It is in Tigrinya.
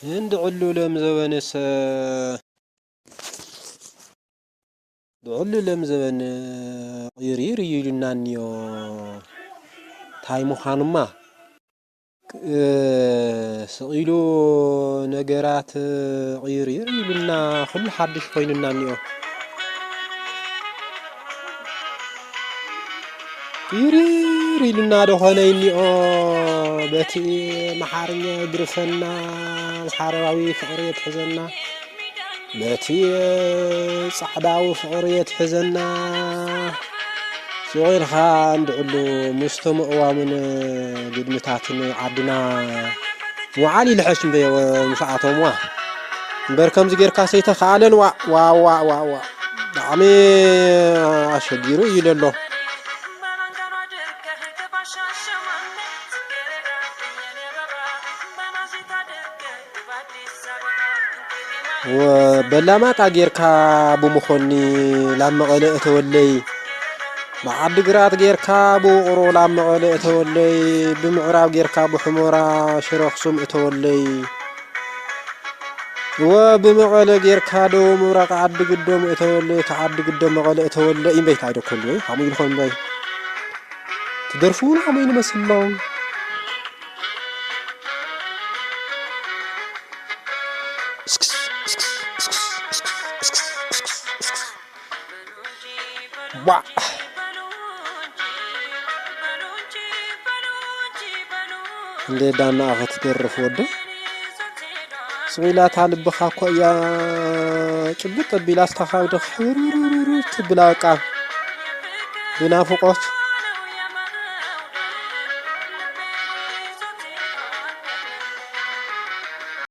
እንድዕሉ ለም ዘበነሰ፣ ድዕሉ ለም ዘበን ቅይርይር እዩ ኢሉና እኒኦ። ታይ ምዃኑማ፣ እ፣ ስቕ ኢሉ ነገራት ቅይርይር ኢሉና፣ ኩሉ ሓድሽ ኮይኑና እኒኦ። ቅይርይር ኢሉና ዶ ኾነ እኒኦ፣ በቲ መሓርኛ ይግርፈና፣ ኣምሓራዊ ፍቕሪ የትሕዘና። በቲ ጻዕዳዊ ፍቕሪ የትሕዘና። ስቕ ኢልካ እንድዕሉ ምስቶም ኣእዋምን ግድምታትን ዓድና ምውዓል ይልሐሽ እምበዮ ምስኣቶምዋ። እምበር ከምዚ ጌርካ ሰይተኸኣለን ዋ፣ ዋ፣ ዋ፣ ዋ፣ ዋ። ብጣዕሚ ኣሸጊሩ እዩ ለሎ። ወ-፣ በላማጣ ጌርካ ብመኾኒ ላብ መቐለ እተወለይ፣ ብዓዲ ግራት ጌርካ ብውቕሮ ላብ መቐለ እተወለይ፣ ብምዕራብ ጌርካ ብሑመራ ሽረ ኣኽሱም እተወለይ፣ ወ-፣ ብመቐለ ጌርካ ደቡብ ምብራቕ ዓዲ ግዶም እተወለይ፣ ካብ ዓዲ ግዶም መቐለ እተወለይ እምበይ፣ እንታይ ዶ ከሉ ወይ፣ ከምኡ ኢልኮ እምበይ። ትደርፉ እውን ከምኡ ይመስሎም። እስክስ፣ እስክስ፣ እስክስ፣ እስክስ፣ እስክስ፣ እስክስ፣ እስክስ። ዋዕ! እንዴ ዳና ኣኸ ትደርፍ ወደ? ስቕ ኢላ እታ ልብኻ እኮ እያ ጭብጥ ኣቢላ፣ እስታ ካብ ድኻ ሕብርብርብር ትብላ በቃ ብናፍቖት።